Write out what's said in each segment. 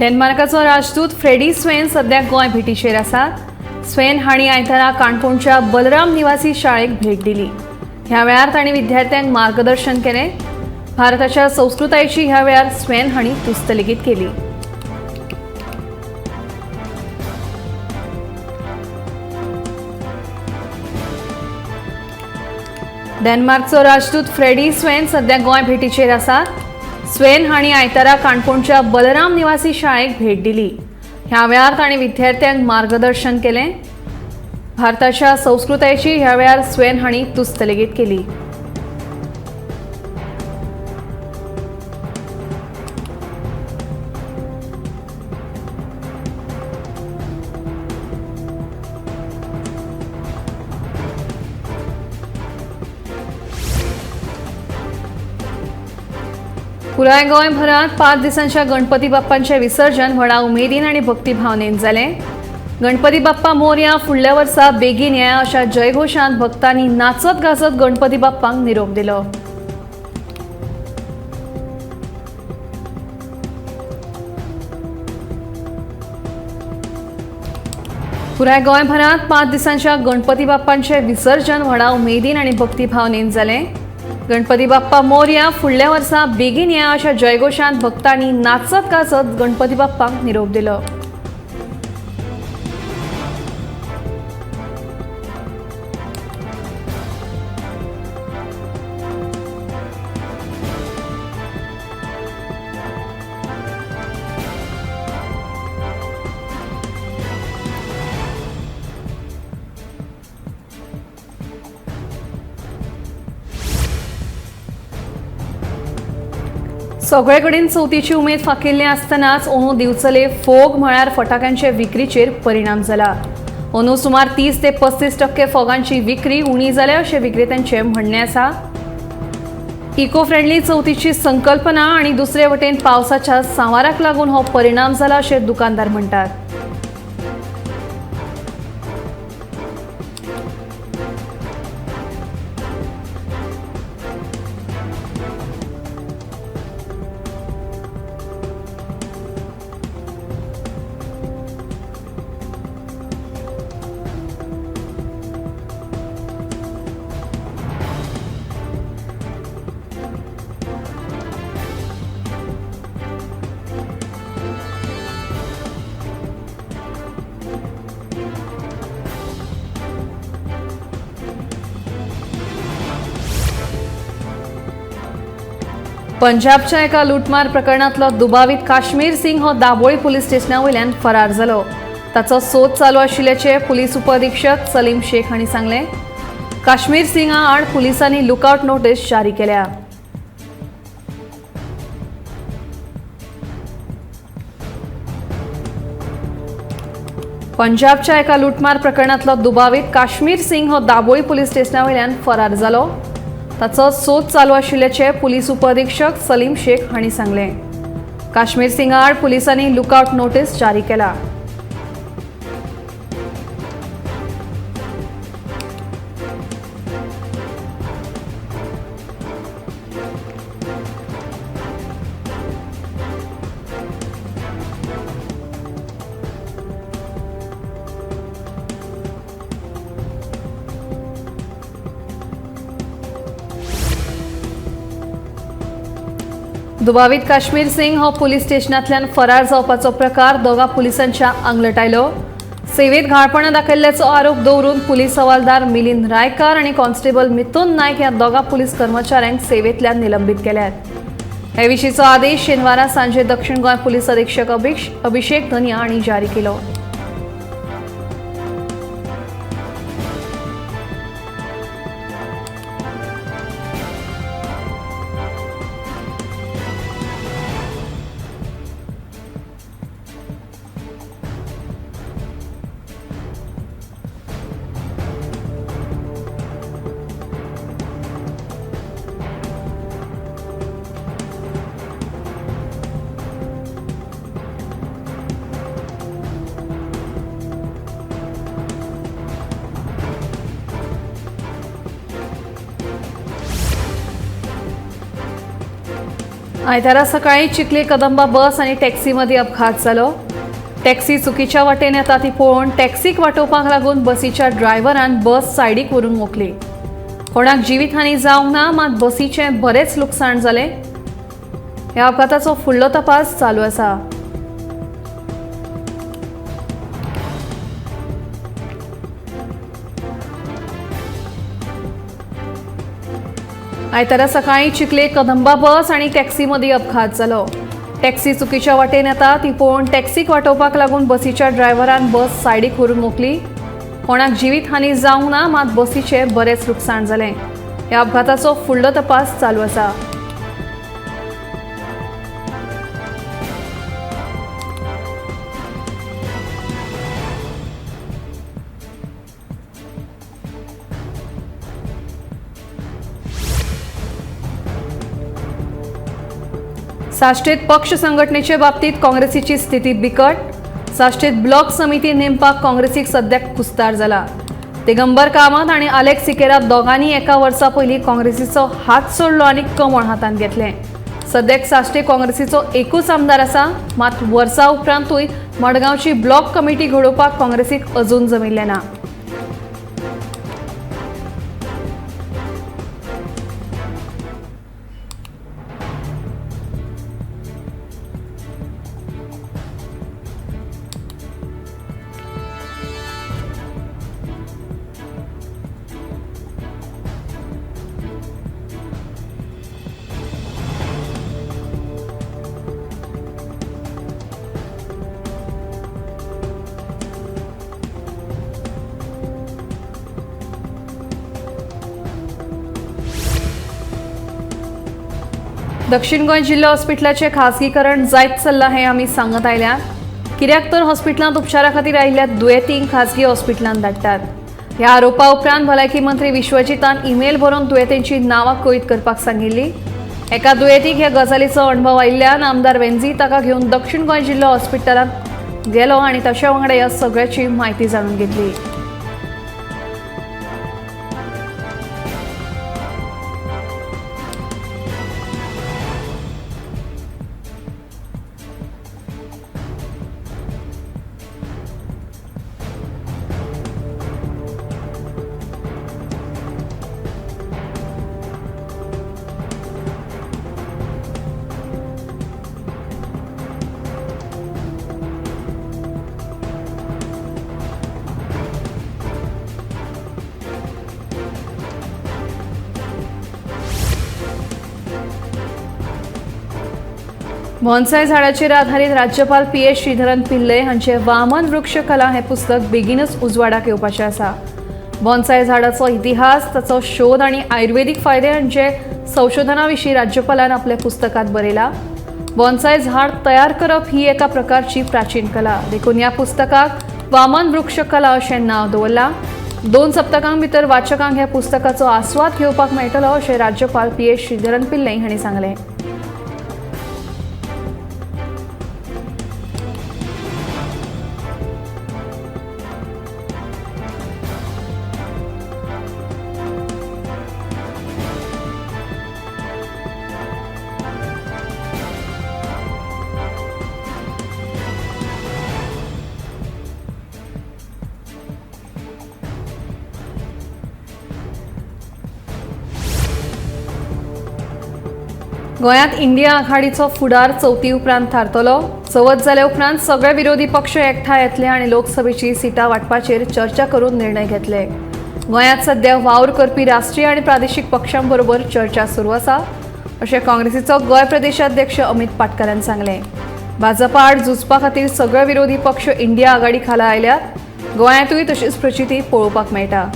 डेन्मार्काचो राजदूत फ्रेडी स्वेन सध्या गोंय भेटीचेर आसा. स्वेन हांणी आयतारा काणकोणच्या बलराम निवासी शाळेक भेट दिली. ह्या वेळार तांणी विद्यार्थ्यांक मार्गदर्शन केलें. भारताच्या संस्कृतायेची ह्या वेळार स्वेन हांणी तुस्त लेगीत केली. डेन्मार्कचो राजदूत फ्रेडी स्वेन सध्या गोंय भेटीचेर आसा. स्वेन हांणी आयतारा काणकोणच्या बलराम निवासी शाळेक भेट दिली. ह्या वेळार तांणी विद्यार्थ्यांक मार्गदर्शन केलें. भारताच्या संस्कृतायेची ह्या वेळार स्वेन हांणी तुस्त लेगीत केली. पुराय गोंयभरात 5 दिसांच्या गणपती बाप्पांचे विसर्जन व्हडा उमेदीन आनी भक्तिभावनेन जालें. गणपती बाप्पा मोरया फुडल्या वर्सा बेगीन येया अशा जयघोशान भक्तांनी नाचत गाजत गणपती बाप्पांक निरोप दिलो. पुराय गोंयभरात 5 दिसांच्या गणपती बाप्पांचे विसर्जन व्हडा उमेदीन आनी भक्तिभावनेन जालें. गणपती बाप्पा मोरया फुडल्या वर्सा बेगीन येया अशा जयघोशान भक्तांनी नाचत गाजत गणपती बाप्पांक निरोप दिलो. सगळे कडेन चवथीची उमेद फाकिल्ली आसतनाच अंदू दिवचले फोग म्हळ्यार फटाक्यांचे विक्रीचेर परिणाम जाला. अंदू सुमार 30 ते 35% फोगांची विक्री उणी जाल्या अशें विक्रेत्यांचें म्हणणें आसा. इको फ्रेंडली चवथीची संकल्पना आनी दुसरे वटेन पावसाच्या सांवाराक लागून हो परिणाम जाला अशें दुकानदार म्हणटात. पंजाबच्या एका लुटमार प्रकरणांतलो दुबावीत काश्मीर सिंग हो दाबोळी पुलीस स्टेशना वयल्यान फरार जालो. ताचो सोद चालू आशिल्ल्याचें पुलीस उपअधिक्षक सलीम शेख हांणी सांगलें. काश्मीर सिंगा आड पुलिसांनी लुकआउट नोटीस जारी केल्या. पंजाबच्या एका लुटमार प्रकरणांतलो दुबावीत काश्मीर सिंग हो दाबोळी पुलीस स्टेशना वयल्यान फरार जालो. ताचो सोद चालू आशिल्ल्याचें पुलीस उपअधिक्षक सलीम शेख हांणी सांगलें. काश्मीर सिंगा आड पुलिसांनी लुकआउट नोटीस जारी केला. दुबावीत काश्मीर सिंग हो पुलीस स्टेशनांतल्यान फरार जावपाचो प्रकार दोगा पुलिसांच्या आंगलट आयलो. सेवेत घाळपणां दाखयल्ल्याचो आरोप दवरून पुलीस हवालदार मिलिंद रायकार आनी कॉन्स्टेबल मिथुन नायक ह्या दोगा पुलीस कर्मचाऱ्यांक सेवेंतल्यान निलंबीत केल्यात. हे विशींचो आदेश शेनवारा सांजे दक्षिण गोंय पुलीस अधीक्षक अभिषेक धनिया हांणी जारी केलो. आयतारा सकाळी चिखले कदंबा बस आनी टॅक्सी मदीं अपघात जालो. टॅक्सी चुकीच्या वाटेन येता ती पळोवन टॅक्सीक वाटोवपाक लागून बसीच्या ड्रायव्हरान बस सायडीक व्हरून मोखली. कोणाक जिवीतहानी जावंक ना, मात बसीचें बरेंच लुकसाण जालें. ह्या अपघाताचो फुडलो तपास चालू आसा. आयतारा सकाळी चिखले कदंबा बस आनी टॅक्सी मदीं अपघात जालो. टॅक्सी चुकीच्या वाटेन येता ती पळोवन टॅक्सीक वाटोवपाक लागून बसीच्या ड्रायव्हरान बस सायडीक व्हरून मोखली. कोणाक जिवीतहानी जावंक ना, मात बसीचें बरेंच लुकसाण जालें. ह्या अपघाताचो फुडलो तपास चालू आसा. साश्टेत पक्ष संघटनेचे बाबतीत काँग्रेसीची स्थिती बिकट. साश्टेत ब्लॉक समिती नेमपाक काँग्रेसीक सद्याक कुस्तार जाला. दिगंबर कामत आनी आलेक्स सिकेरा दोगांनी एका वर्सा पयलीं काँग्रेसीचो हात सोडलो आनी कमळ हातांत घेतलें. सद्याक साश्टे काँग्रेसीचो एकूच आमदार आसा, मात वर्सा उपरांतूय मडगांवची ब्लॉक कमिटी घडोवपाक काँग्रेसीक अजून जमिल्लें ना. दक्षिण गोंय जिल्लो हॉस्पिटलाचें खासगीकरण जायत चल्लां हें आमी सांगत आयल्या. कित्याक तर हॉस्पिटलांत उपचारा खातीर आयिल्ल्या दुयेंतींक खासगी हॉस्पिटलांत धाडटात. ह्या आरोपा उपरांत भलायकी मंत्री विश्वजितान ईमेल बरोवन दुयेंतींची नांवां कळीत करपाक सांगिल्ली. एका दुयेंतीक ह्या गजालीचो अणभव आयिल्ल्यान आमदार वेंझी ताका घेवन दक्षिण गोंय जिल्लो हॉस्पिटलांत गेलो आनी ताच्या वांगडा ह्या सगळ्याची म्हायती जाणून घेतली. बॉन्साय झाडाचेर आधारीत राज्यपाल पी.एस. श्रीधरन पिल्ले हांचे वामन वृक्षकला हें पुस्तक बेगीनच उजवाडाक येवपाचें आसा. बॉन्साय झाडाचो इतिहास, ताचो शोध आनी आयुर्वेदीक फायदे हांचे संशोधना विशीं राज्यपालान आपल्या पुस्तकांत बरयलां. बॉन्साय झाड तयार करप ही एका प्रकारची प्राचीन कला, देखून ह्या पुस्तकाक वामन वृक्षकला अशें नांव दवरलां. 2 सप्तकां भितर वाचकांक ह्या पुस्तकाचो आस्वाद घेवपाक मेळटलो अशें राज्यपाल पी.एस. श्रीधरन पिल्ले हांणी सांगलें. गोंयांत इंडिया आघाडीचो फुडार चवथी उपरांत थारतलो. चवथ जाल्या उपरांत सगळे विरोधी पक्ष एकठांय येतले आनी लोकसभेची सिटां वांटपाचेर चर्चा करून निर्णय घेतले. गोंयांत सध्या वावर करपी राष्ट्रीय आनी प्रादेशीक पक्षां बरोबर चर्चा सुरू आसा अशें काँग्रेसीचो गोंय प्रदेशाध्यक्ष अमित पाटकरान सांगलें. भाजपा आड झुजपा खातीर सगळे विरोधी पक्ष इंडिया आघाडी खाला आयल्यात. गोंयांतूय तशीच प्रचिती पळोवपाक मेळटा.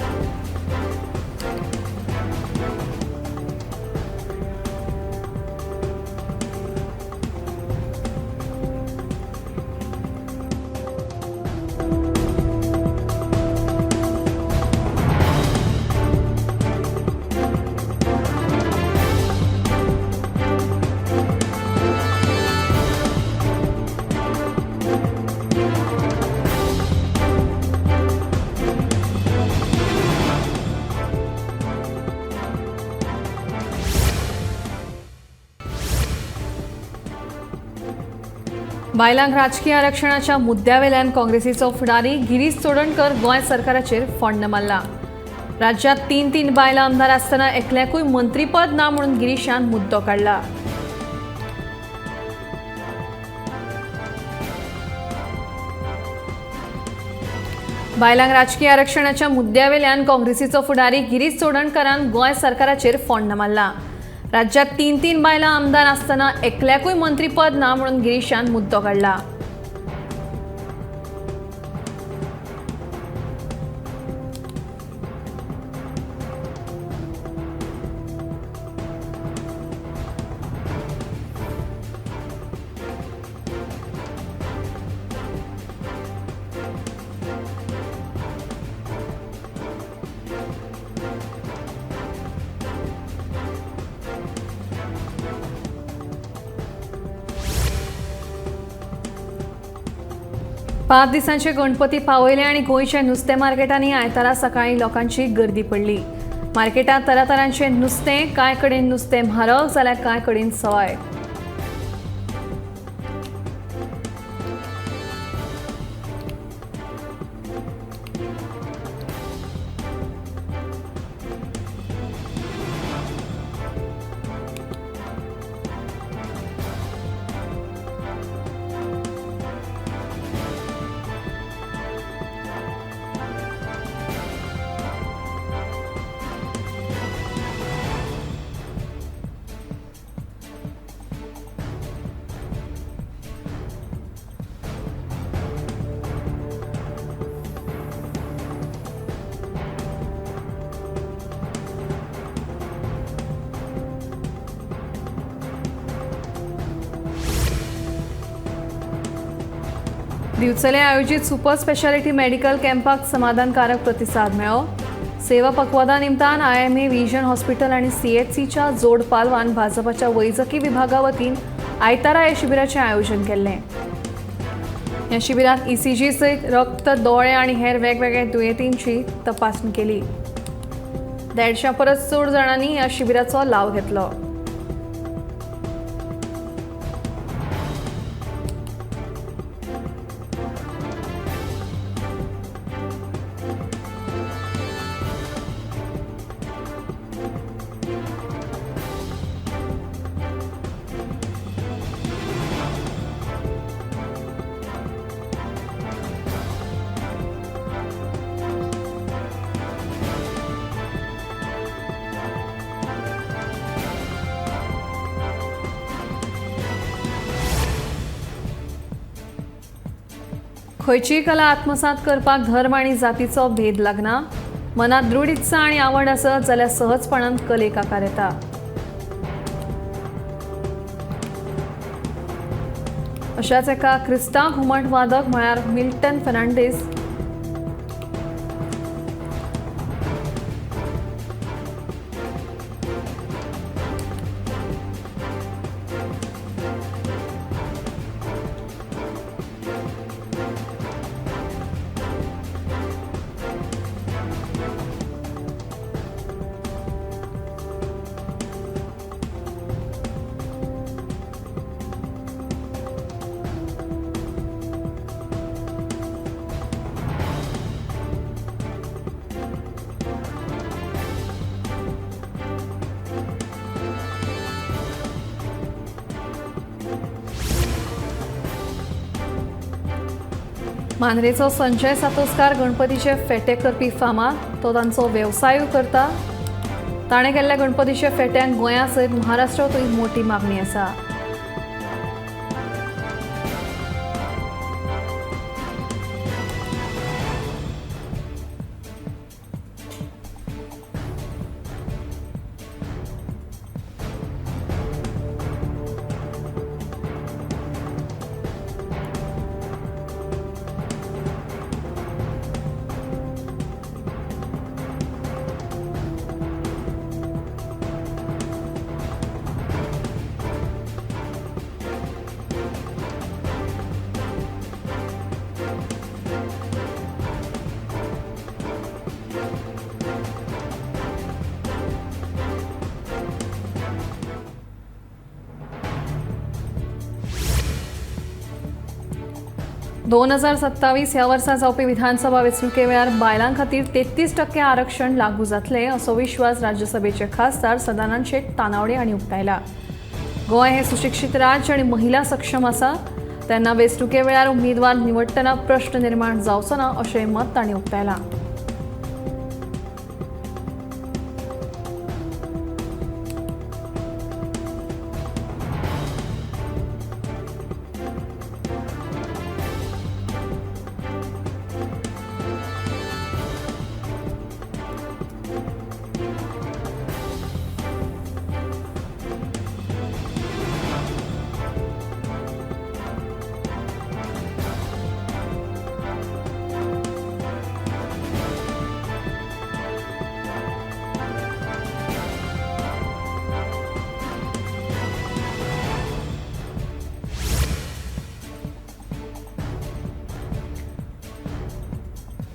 बायलांक राजकी आरक्षणाच्या मुद्द्यावेल्यान काँग्रेसीचो फुडारी गिरीश चोडणकर गोंय सरकाराचेर फोण्ण मारला. राज्यात 3-3 बायलां आमदार आसतना एकल्याकूय मंत्रीपद ना म्हणून गिरीशान मुद्दो काडला. बायलांक राजकी आरक्षणाच्या मुद्द्यावेल्यान काँग्रेसीचो फुडारी गिरीश चोडणकरान गोंय सरकाराचेर फोण्ण मारला. राज्यात 3-3 बायलां आमदार आसतना एकल्याकूय मंत्रीपद ना म्हणून गिरीशान मुद्दो काडला. पांच दिसांचे गणपती पावयले आनी गोंयच्या नुस्तें मार्केटांनी आयतारा सकाळीं लोकांची गर्दी पडली. मार्केटांत तरातरांचे नुस्तें, कांय कडेन नुस्तें म्हारग जाल्यार कांय कडेन सवाय. दिवचले आयोजित सुपर स्पेशालिटी मेडिकल कॅम्पाक समाधानकारक प्रतिसाद मेळ्ळो. सेवा पखवाडा निमतान आयएमए विजन हॉस्पिटल आनी सीएचसीच्या जोड पालवान भाजपाच्या वैजकी विभागा वतीन आयतारा ह्या शिबिराचें आयोजन केल्लें. ह्या शिबिरांत ईसीजी सयत रक्त, दोळे आनी हेर वेगवेगळ्या दुयेंतींची तपासणी केली. 150 परस चड जाणांनी ह्या शिबिराचो लाव घेतलो. खंयचीय कला आत्मसात करपाक धर्म आनी जातीचो भेद लागना. मनात दृढ इत्सा आनी आवड आसत जाल्यार सहजपणान कलेक आकार येता. अशाच एका क्रिस्तांव घुमट वादक म्हळ्यार मिल्टन फेर्नांडीस मांद्रेचो संजय सातोस्कार गणपतीचे फेटे करपी फामाद. तो तांचो वेवसायूय करता. ताणें केल्ल्या गणपतीच्या फेट्यांक गोंया सयत महाराष्ट्रांतूय मोटी मागणी आसा. 2027 ह्या वर्सा जावपी विधानसभा वेंचणुके वेळार बायलां खातीर 33% आरक्षण लागू जातलें असो विश्वास राज्यसभेचे खासदार सदानंद शेट तानावडे हांणी उक्तायला. गोंय हे सुशिक्षीत राज्य आनी महिला सक्षम आसा, तेन्ना वेंचणुके वेळार उमेदवार निवडटना प्रश्न निर्माण जावचो ना अशें मत तांणी उक्तायलां.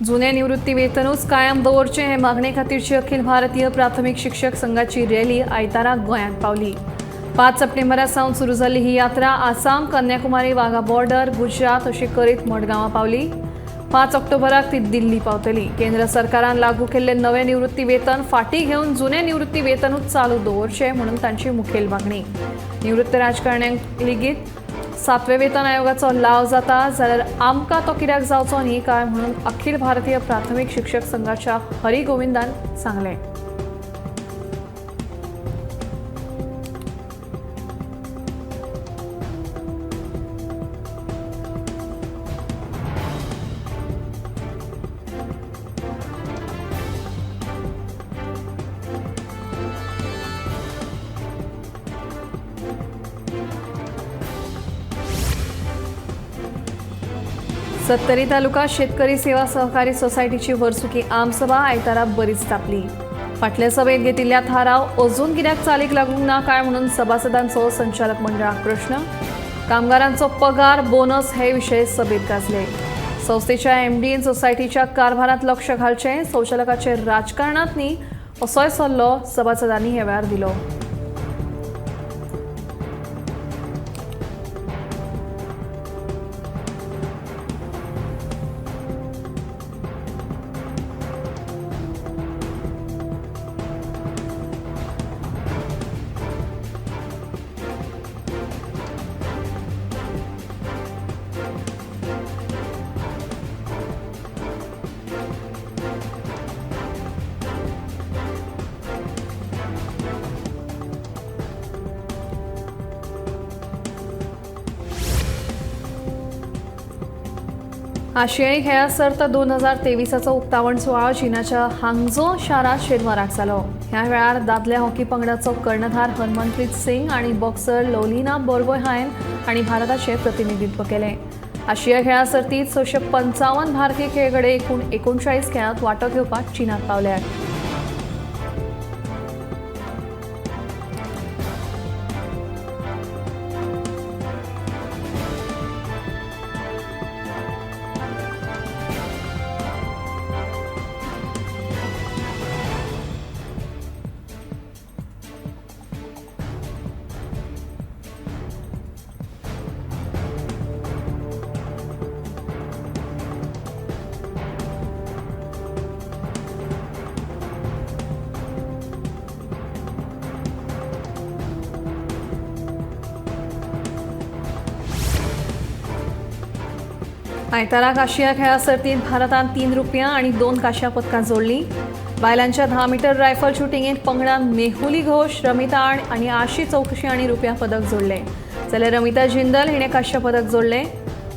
जुने निवृत्ती वेतनूच कायम दवरचें हे मागणे खातीरची अखिल भारतीय प्राथमीक शिक्षक संघाची रॅली आयतारा गोंयांत पावली. 5 सप्टेंबरा सावन सुरू जाल्ली ही यात्रा आसाम, कन्याकुमारी, वाघा बॉर्डर, गुजरात अशी करीत मडगांवां पावली. 5 ऑक्टोबराक ती दिल्ली पावतली. केंद्र सरकारान लागू केल्ले नवे निवृत्ती वेतन फाटीं घेवन जुने निवृत्ती वेतनूच चालू दवरचें म्हणून तांची मुखेल मागणी. निवृत्त राजकारण्यांक लेगीत 7व्या वेतन आयोगाचो लाव जाता जाल्यार आमकां तो कित्याक जावचो न्ही काय म्हणून अखिल भारतीय प्राथमीक शिक्षक संघाच्या हरी गोविंदान सांगलें. सत्तरी तालुका शेतकरी सेवा सहकारी सोसायटीची वर्सुकी आमसभा आयतारा बरीच तापली. फाटल्या सभेत घेतिल्ल्या थाराव अजून कित्याक चालीक लागूंक ना काय म्हणून सभासदांचो संचालक मंडळाक प्रश्न. कामगारांचो पगार, बोनस हे विशय सभेत गाजले. संस्थेच्या एमडीन सोसायटीच्या कारभारांत लक्ष घालचें, संचालकाचे राजकारणांत न्ही असोय सल्लो सभासदांनी ह्या वेळार दिलो. आशियाई खेळां सर्त 2023 उक्तावण सुवाळो चीनाच्या हांगझो शारांत शेनवाराक जालो. ह्या वेळार दादल्या हॉकी पंगडाचो कर्णधार हरमनप्रीत सिंग आनी बॉक्सर लोलिना बोरगोहायन हांणी भारताचें प्रतिनिधित्व केलें. आशिया खेळां सर्तींत 655 भारतीय खेळगडे एकूण 39 खेळांत वांटो घेवपाक चीनांत पावल्यात. आयताराक आशिया खेळां सर्तींत भारतान 3 रुपया आनी 2 कांश्या पदकां जोडलीं. बायलांच्या 10 मीटर रायफल शुटिंगेंत पंगडान मेहुली घोष, रमिता आनी आशी चौकशी हांणी रुपया पदक जोडलें, जाल्यार रमिता जिंदल हिणें कांश्या पदक जोडलें.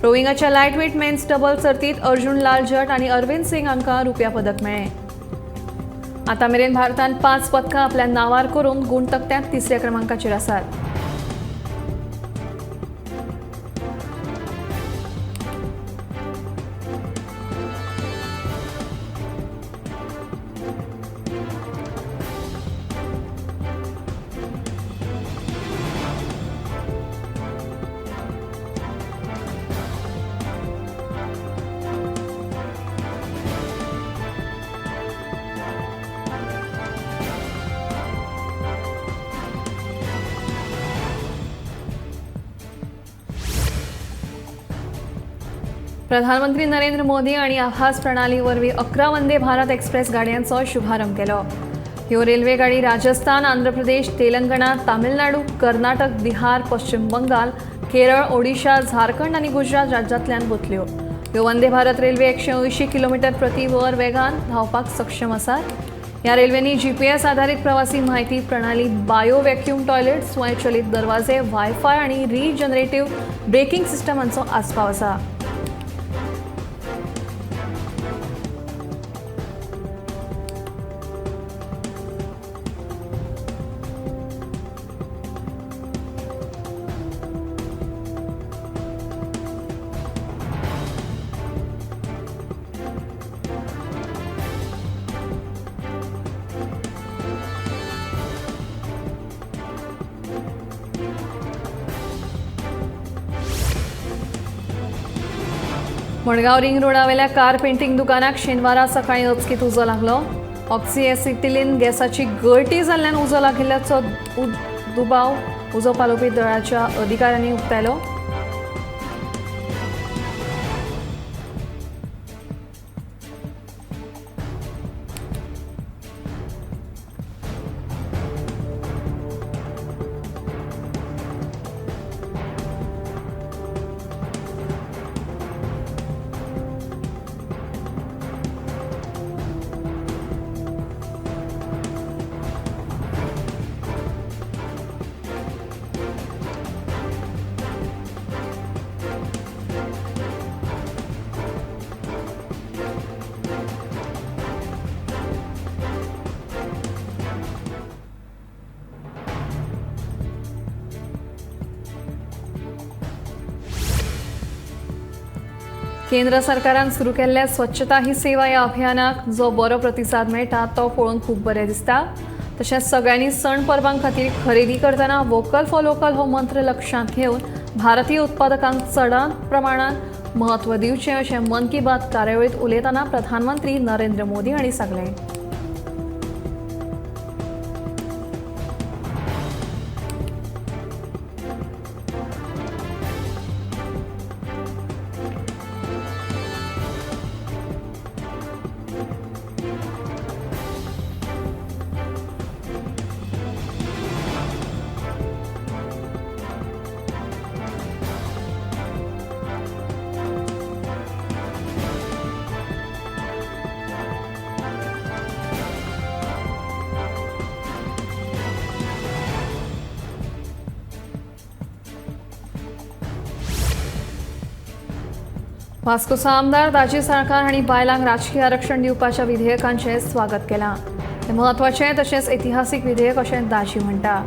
रोविंगाच्या लायटवेट मेन्स डबल सर्तींत अर्जुन लाल जट आनी अरविंद सिंग हांकां रुपया पदक मेळ्ळें. आतां मेरेन भारतान 5 पदकां आपल्या नांवार करून गुणतकट्यांत 3ऱ्या क्रमांकाचेर आसात. प्रधानमंत्री नरेंद्र मोदी आनी आभास प्रणाली वरवीं 11 वंदे भारत एक्सप्रेस गाडयांचो शुभारंभ केलो. ह्यो रेल्वे गाडी राजस्थान, आंध्र प्रदेश, तेलंगणा, तामिळनाडू, कर्नाटक, बिहार, पश्चिम बंगाल, केरळ, ओडिशा, झारखंड आनी गुजरात राज्यांतल्यान वतल्यो. ह्यो वंदे भारत रेल्वे 180 किलोमिटर प्रति वर वेगान धांवपाक सक्षम आसात. ह्या रेल्वेंनी जीपीएस आधारित प्रवासी माहिती प्रणाली, बायो व्हॅक्यूम टॉयलेट, स्वयंचलित दरवाजे, वायफाय आनी रिजनरेटिव्ह ब्रेकिंग सिस्टमांचो आस्पाव आसा. मडगांव रिंग रोडावेल्या कार पेंटिंग दुकानाक शेनवारा सकाळीं अचकीत उजो लागलो. ऑक्सिएसिटिलीन गॅसाची गळटी जाल्ल्यान उजो लागिल्ल्याचो दुबाव उजो पालोवपी दळाच्या अधिकाऱ्यांनी उक्तायलो. केंद्र सरकारान सुरू केल्ल्या स्वच्छता ही सेवा ह्या अभियानाक जो बरो प्रतिसाद मेळटा तो पळोवन खूब बरें दिसता. तशेंच सगळ्यांनी सण परबां खातीर खरेदी करतना वोकल फॉर लोकल हो मंत्र लक्षांत घेवन भारतीय उत्पादकांक चडांत प्रमाणांत म्हत्व दिवचें अशें मन की बात कार्यावळींत उलयतना प्रधानमंत्री नरेंद्र मोदी हांणी सांगलें. वास्कोचो आमदार दाजी साळकार हांणी बायलांक राजकीय आरक्षण दिवपाच्या विधेयकांचें स्वागत केलां. तें म्हत्वाचें तशेंच इतिहासीक विधेयक अशें दाजी म्हणटा.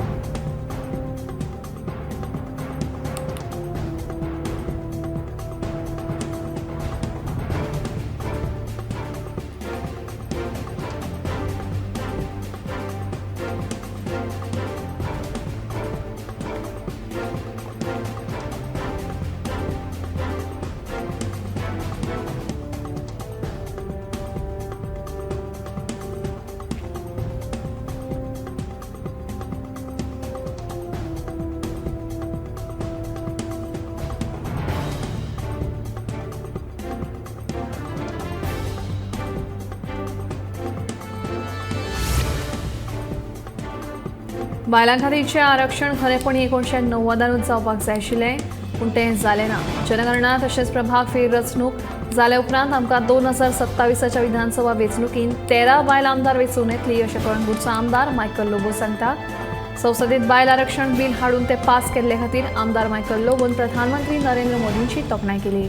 बायलां खातीरचें आरक्षण खरेपणी 1990 जावपाक जाय आशिल्लें, पूण तें जालें ना. जनगणना तशेंच प्रभाग फेररचणूक जाल्या उपरांत आमकां 2027 विधानसभा वेंचणुकींत 13 बायल आमदार वेंचून येतली अशें कळंगूटचो आमदार मायकल लोबो सांगता. संसदेत बायल आरक्षण बील हाडून तें पास केल्ले खातीर आमदार मायकल लोबोन प्रधानमंत्री नरेंद्र मोदींची तोखणाय केली.